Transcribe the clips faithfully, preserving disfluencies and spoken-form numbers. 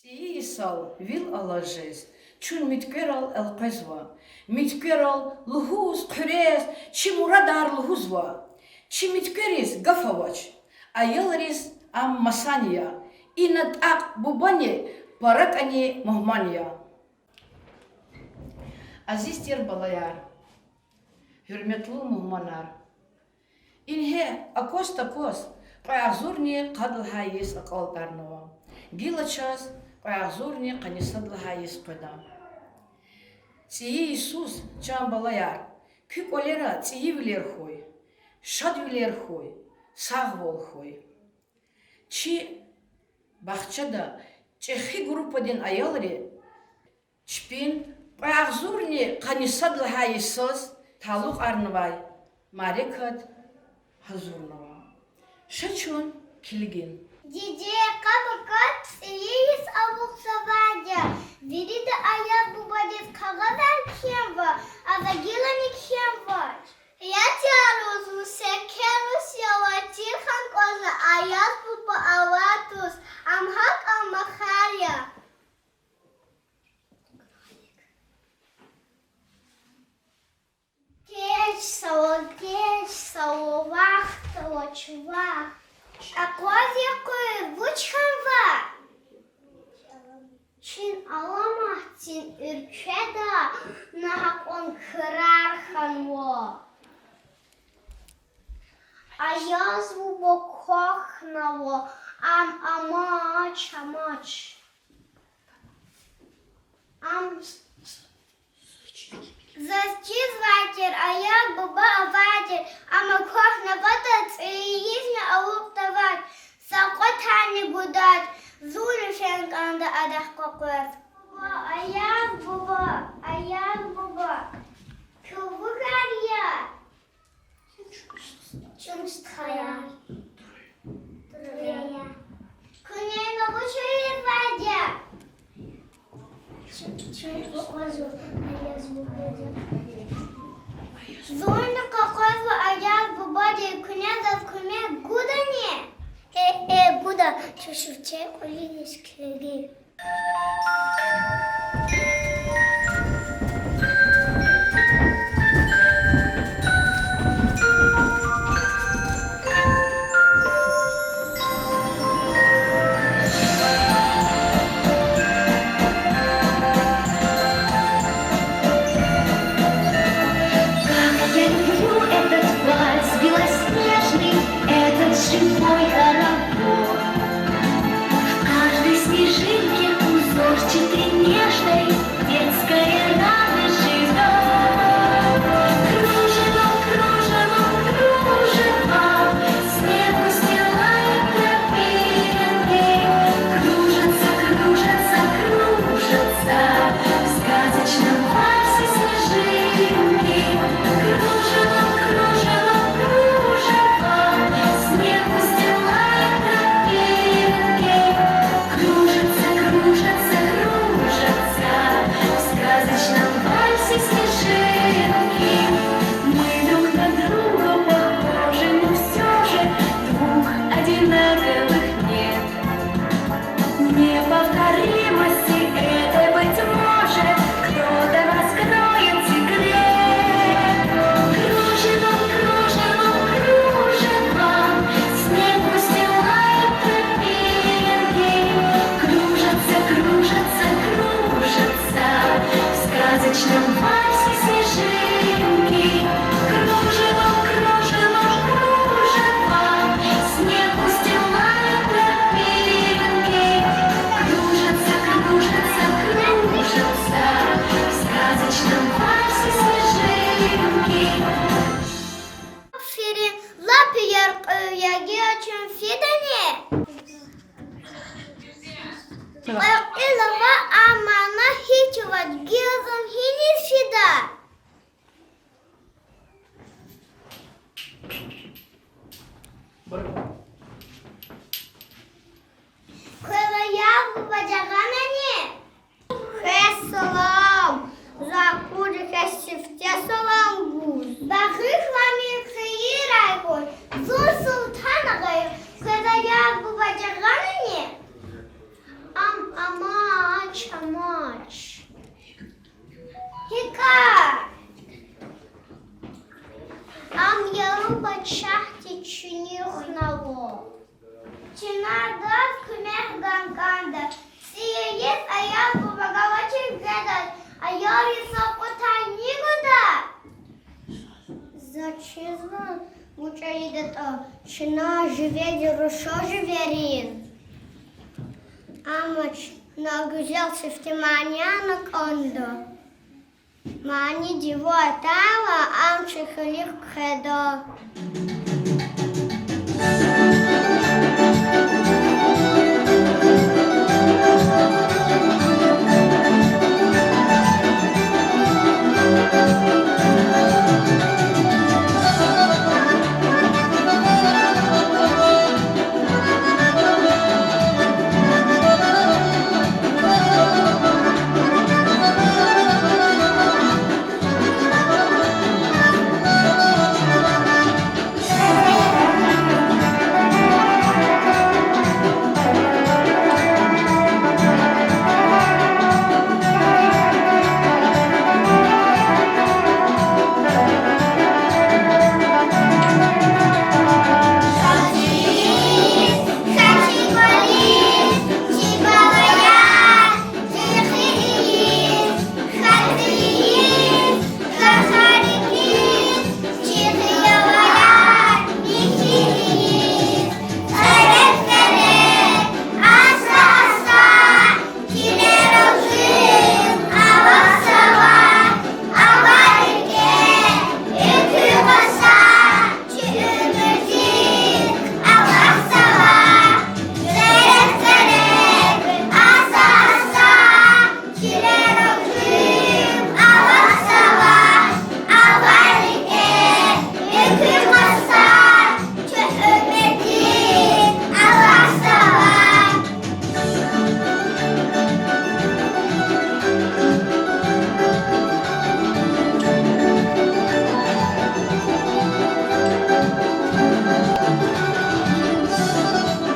ЦӀийи йисал вил алаз жез, чун муькверал элкъвезва. Муькверал лугьуз, хъуьрез, чи мурадар лугьузва. Чи муьквериз гаф авач, аялриз ам масан я. Ина тӀакь бубани, пара кӀани мугьман я. Азиз тир балаяр, гьуьрметлу мугьманар! Ингье акваз-такваз кьве агъзурни къад лагьай йис акьалтӀарнава. Гила чаз кьве агъзурни къанни сад лагьай йис къведа. ЦӀийи йисуз, чан балаяр, куь кӀвалера цӀийивилер хьуй, шадвилер хьуй, сагъвал хьуй. Чи бахчада чӀехи группадин аялри чпин кьве агъзурни къанни сад лагьай йисаз талукьарнавай мярекат гьазурнава. Ша чун килигин. Диде, къаб акат, цӀийи йис алукьзавайди я. Вирида Аяз бубадиз кагъазар кхьенва, а за гилани кхьенвач. Я чаруз, вун секер вуч я, ваз чир хьана кӀанзава Аяз буба авай туш, ам гьакӀ амахар я. Кечсава, кечсава, вахт авач, вахт. Акъваз я къуьн, вуч хьанва? Чин аламатдин уьлкведа нагьакьун крар хьанва. Аяз буба квахьнава, ам амач, амач. Ам заз чизвай тир, Аяз буба авай тир, амма квахьнаватӀа, цӀийи йисни алукьзавач, са кьве тайни гудач, зунни фин кӀанда адахъ къекъвез. Аяз буба, Аяз буба, куьн вугар я? Чун стхаяр. Куьне ина вуч ийизвайди я? Чун къекъвезва Аяз бубадиз. Зунни къекъвезва Аяз бубадиз, куьне заз куьмек гудани? Э, э, гуда, чун шивче кьуьлуьниз килигин. Как я люблю этот вальс белоснежный, этот живой хоровод. В каждой снежинке узорчатой, нежной, Шагьди чуьнуьхнава. Чна адаз куьмек гана кӀанда. ЦӀийи йис Аяз буба галачиз жедач, аял йисан кьуд тайни гуда. За чизва, вуч ийидатӀа, чна живеди руша живерин. Амма чна гуьзел сифте манияр кӀанда. Маниди ватайла, ам чи хилихъ хъведа.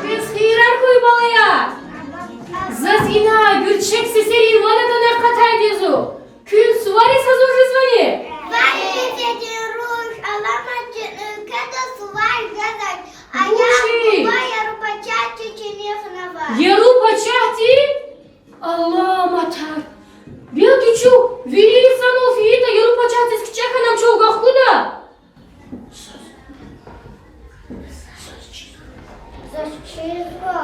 Квез хийирар хьуй, балаяр! Заз ина гуьрчег сесерин ван атана акъатайди язва. Куьн сувариз гьазур жезвани? Вай, сесерин руш, аламатдин уьлкведа сувар жедач. Ая, вуч я? Буба, Яру пачагьди чуьнуьхнава. Яру пачагьди? Аламатар. Белки чун вири инсанар фейитӀа, Яру пачагьдиз кичӀе хьана, ам чавай вахкуда? Заз чизва,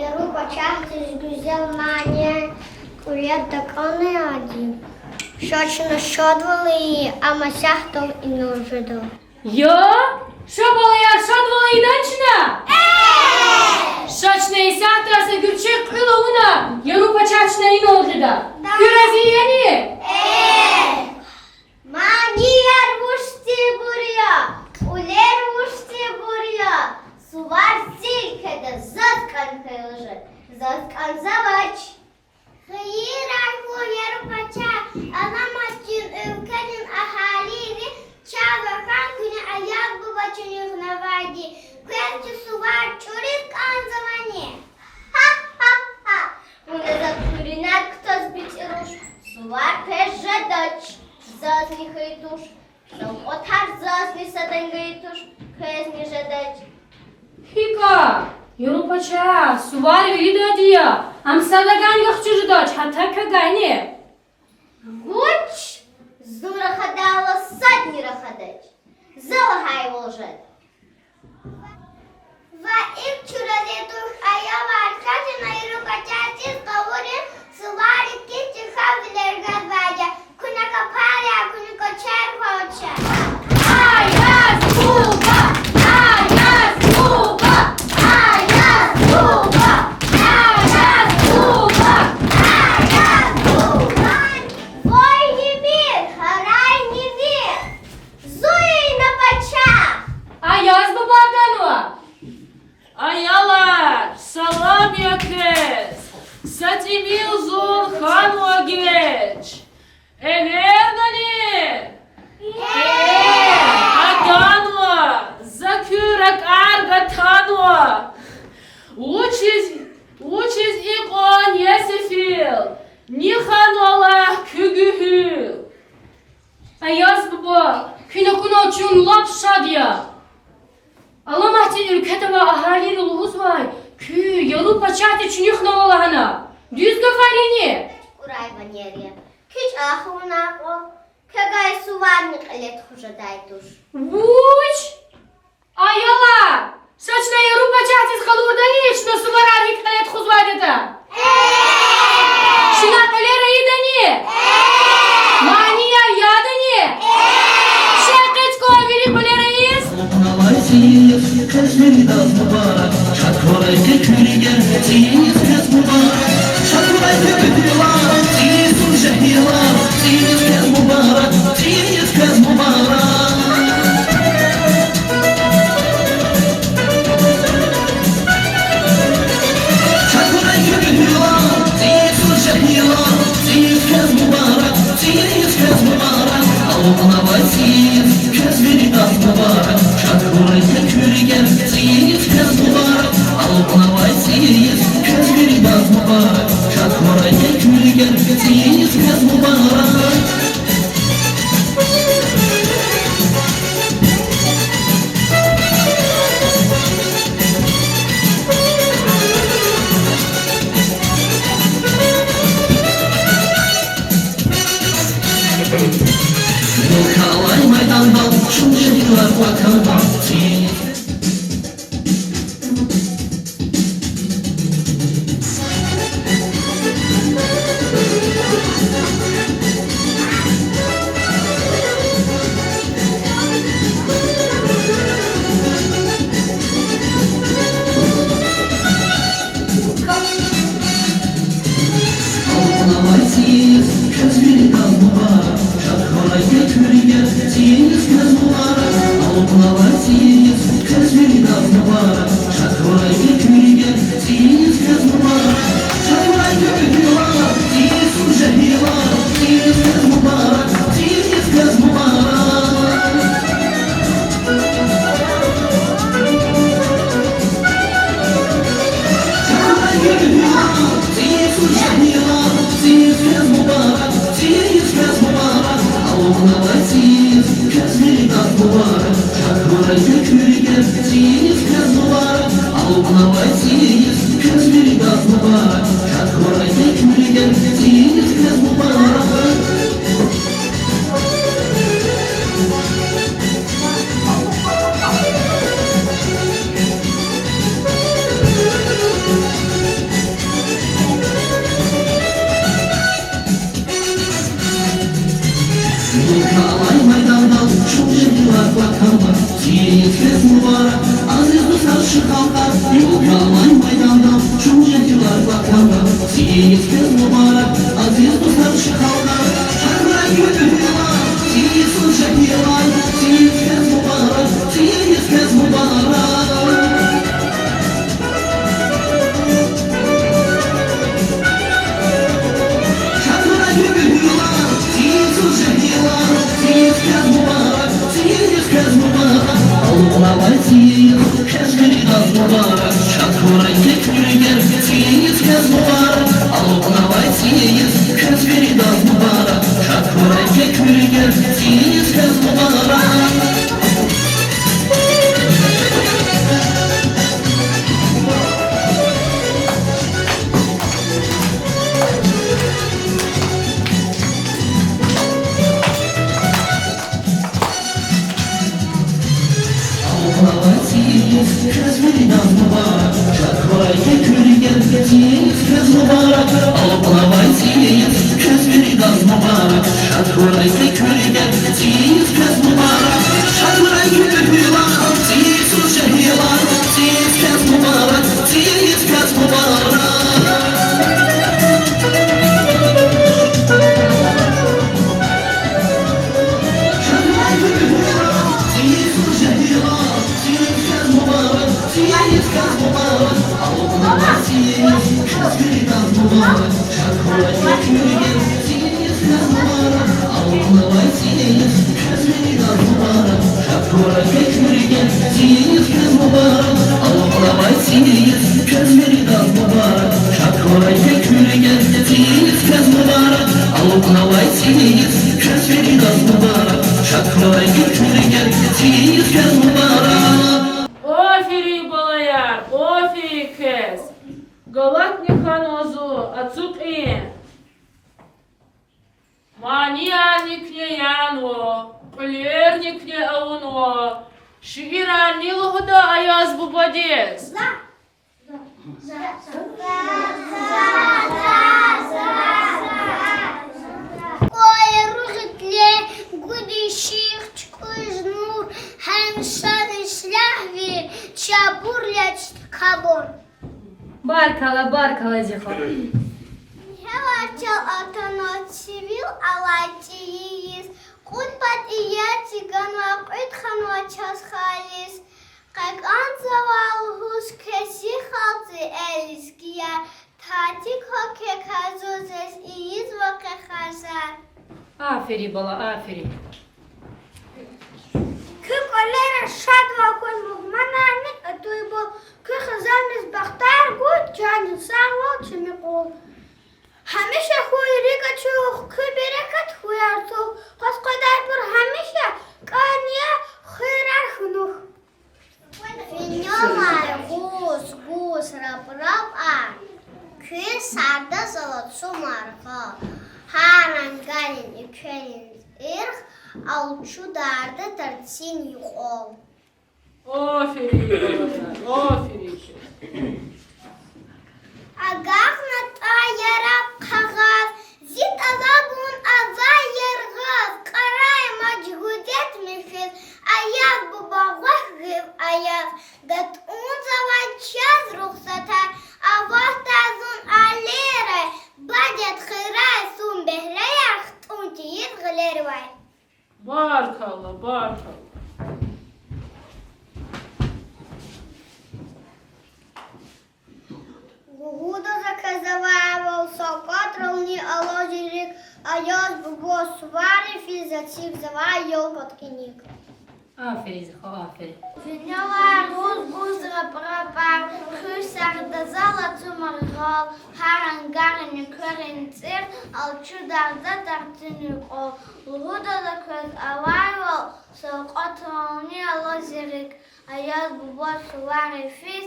Яру пачагьдиз гуьзел манияр кӀвале такӀанвайди. Ша чна шадвал ийин, ам исятдал инал жеда. Я, ша, балаяр, шадвал ийида чна? Ша чна исятда са гуьрчег кьуьл авуна, Яру пачагь чна инал жеда. Куьн рази яни? Манияр вуч тирбур я, кьуьлер вуч тирбур я, сувар зи уьлкведа заз кӀан хьайила жеда, заз кӀанзавач. Хийирар хьуй, Яру пачагь, аламатдин уьлкведин агьалийри, чаз вахар куьне Аяз буба чуьнуьхнавайди, квез чи сувар чӀуриз кӀанзавани? Вуна за куьруьнар кутаз бицӀи руш, сувар квез жедач, зазни хьайи туш, савкьватар зазни садан гайи туш, квезни жедач. ГьикӀ я, Яру пачагь, сувар виридайди я, ам садавай гахчуз жедач, гьатта квевайни. Вуч? Зун рахадайла садни рахадач. За лагьайвал жеда. Ва икӀ чун рази туш, аялар, ша чна Яру пачагьдиз къалурин суварикай тихавилер жезвайди я. Куьне капар я, куьне кӀвачер хвача. Аяз буба, Аяз буба, Аяз буба, Аяз буба, Аяз буба. Вай нимир, гьарай нимир. Зун я ина пачагь. Аяз буба атанва. Аялар, салам я квез! Са тӀимил зун хьанва геж. Эвернани? Атанва, за куь ракӀар гатанва. Вучиз, вучиз икьван я сефил? Ни хьанва лагь куь гуьгьуьл? Аяз буба, куьн акунал чун лап шад я. Аламатдин уьлкведа авай агьалийри лугьузвай, куь яру пачагьдиз чуьнуьхнава лагьана. Дуьз гафарини? Курай, Ванери. Куь чӀал хьун акьван, квевай суварни кьиле тухуз жедай туш. Вуч? Аялар, са чна яру пачагьдиз къалурдани, чна суварар гьикӀ кьиле тухузвайдатӀа? Чна кьилера ийидани? Манияр ядани? Ша экъечӀ кван вири кьилера ийиз. Кьуьлерни куьне авунва. Шиирар ни лугьуда Аяз бубадиз? Кьве ругуд ле, гуд ишигъ, чукӀуз нур, гьамиша ислягьвил, чабур лечӀ такабур. Баркалла, баркалла, зи хва. Гьеварчал атанва цивил алай цӀийи йис, кьуд патӀи яци ганва, кьуьд ханва чаз халис. Къе кӀанзава лугьуз квез, зи халкьдин лезгияр, татик хьухь квек гьазур, заз ийизва къе харзар. Аферин, бала, аферин. Куь кӀвалера шадвал кваз мугьманарни атайбур, куь хизанриз бахтар гуз, чандин сагъвал, чими къул. Гьамиша хьуй рикӀ ачух, куь берекат хьуй артух, къваз къведайбур гьамиша кӀан я, хуьрер хьунухь. Финелай гъуз-гъуз рапрапар, куь сарда за лацу маргъал, гьар ангарин экверин цӀиргъ, алчударда тарцин юкьвал. Аферин, аферин. АгакьнатӀа яраб кагъаз, зи тӀалабун авай яргъаз, кьарай мажгьудет михьиз, Аяз буба, вахъ гъив Аяз, гатӀунзавай чаз рухсатар, авахьдай зун алерай, бадед хирай, сун бегьлеяр хтӀун тийиз гъилеривай. Баркалла, баркалла. Лугьуда за квез авайвал, савкьватрални алазирик, Аяз бубадин сувар йифиз эцигзавай ёлка кӀаник. Аферин, зи хва, аферин. Финелай гъуз-гъуз рапрапар, куь сарда за лацу маргъал, гьар ангарин экверин цӀиргъ, алчударда тарцин юкьвал. Лугьуда за квез авайвал, савкьватрални алазирик, Аяз бубадин сувар йифиз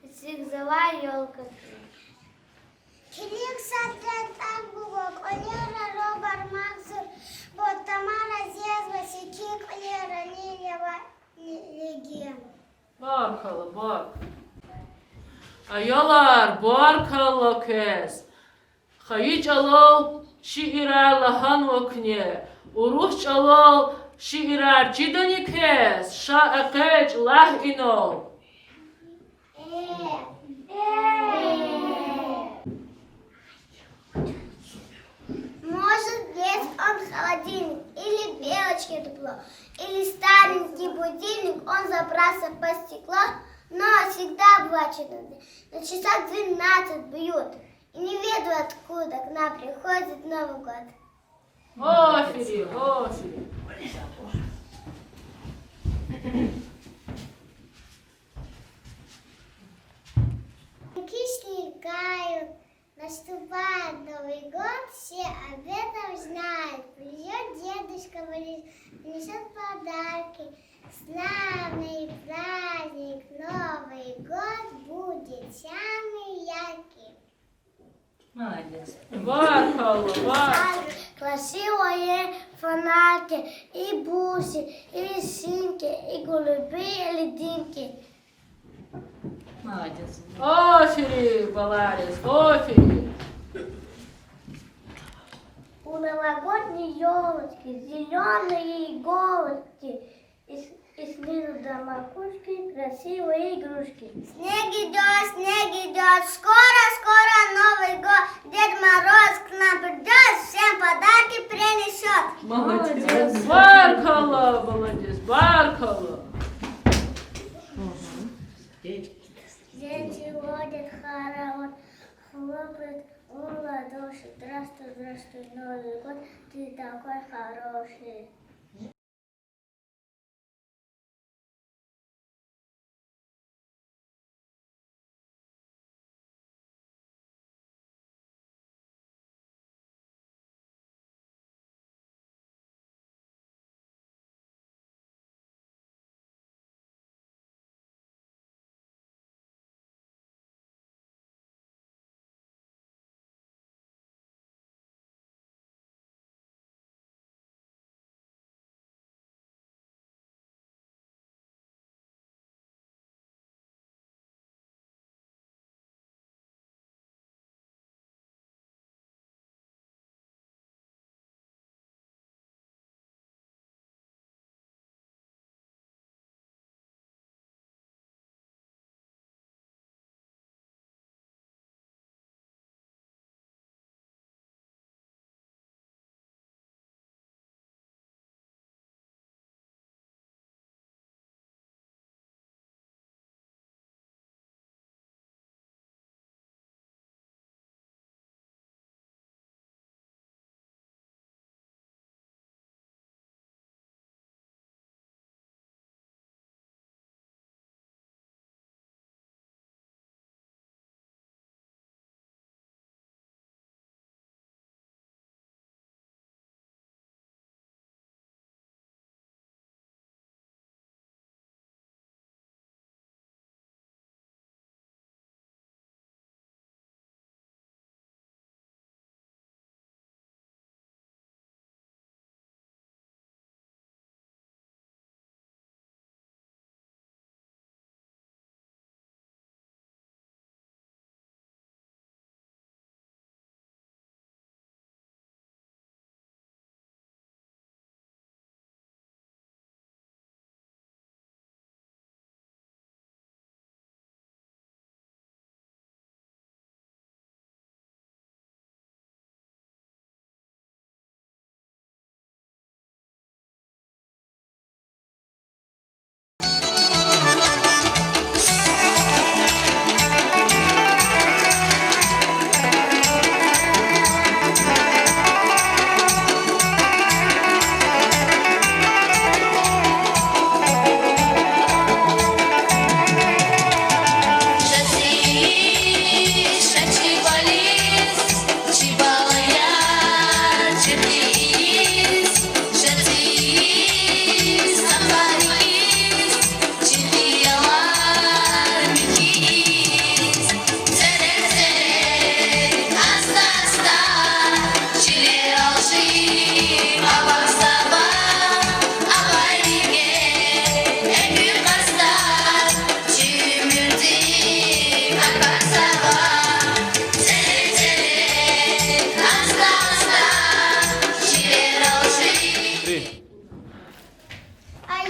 эцигзавай ёлка кӀаник. Килиг садра тӀан, буба, кӀвалера раб бармагъзур, бо тамара зезва секин кӀвалера лелева легин. Баркалла, баркалла. Аялар, баркалла квез. Хайи чӀалал шиирар лагьанва куьне, урус чӀалал шиирар чидани квез, ша экъечӀ, лагь инал. Может, есть он холодильник или белочки дупло, или старенький будильник, он забрался под стекло, но всегда бывает чудо. На часах двенадцать бьют, и не ведаю, откуда к нам приходит Новый год. Аферин, аферин. Птички летают, наступает Новый год, все об этом знают. Придёт дедушка Мороз, принесёт подарки. Славный праздник Новый год будет самый яркий. Молодец. Баркалла, бар. Красивые фонарики, и бусы, и рисунки, и голубые льдинки. Молодец. Аферин, балариз, аферин. У новогодней ёлочки зелёные иголочки, и с-, и снизу до макушки красивые игрушки. Снег идёт, снег идёт, скоро, скоро Новый год. Дед Мороз к нам придёт, всем подарки принесёт. Молодец. Баркалла, молодец, баркалла. Дети водят хоровод, хлопают в ладоши. Здравствуй, здравствуй, Новый год, ты такой хороший.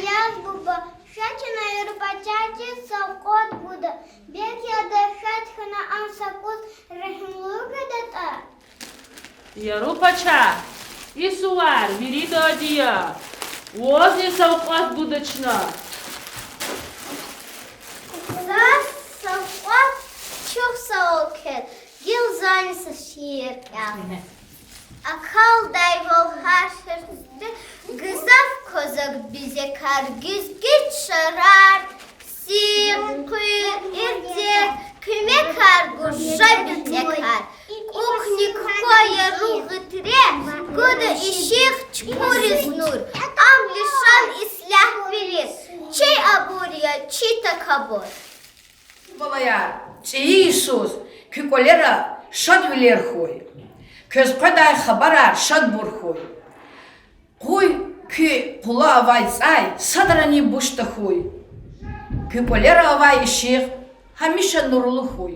Яз буба, ша чна Яру пачагьдиз савкьват гуда, белки ада шад хьана ам са кӀус регьимлу жедатӀа. Яру пачагь, и сувар виридалди я, ваз и савкьват гуда чна. Заз савкьват чухсагъул квез, гила зани са шиир кӀел. Акалдайвал гьар шартӀди, гзаф квазаг бизекар, гуьзгуьз шарар, сив, къуьр, ирдек, куьмекар гуж жа битӀекар. КӀукӀни кукӀва Яру гъетре, гуда ишигъ чукуриз нур, ам лишан ислягьвилин, чи абур я, чи такабур. Балаяр, цӀийи йисуз куь кӀвалера шадвилер хьуй, квез къведай хабарар шадбур хьуй. Къуй куь къула авай цӀай садрани буш тахьуй, куь кӀвалера авай ишигъ гьамиша нурлу хьуй.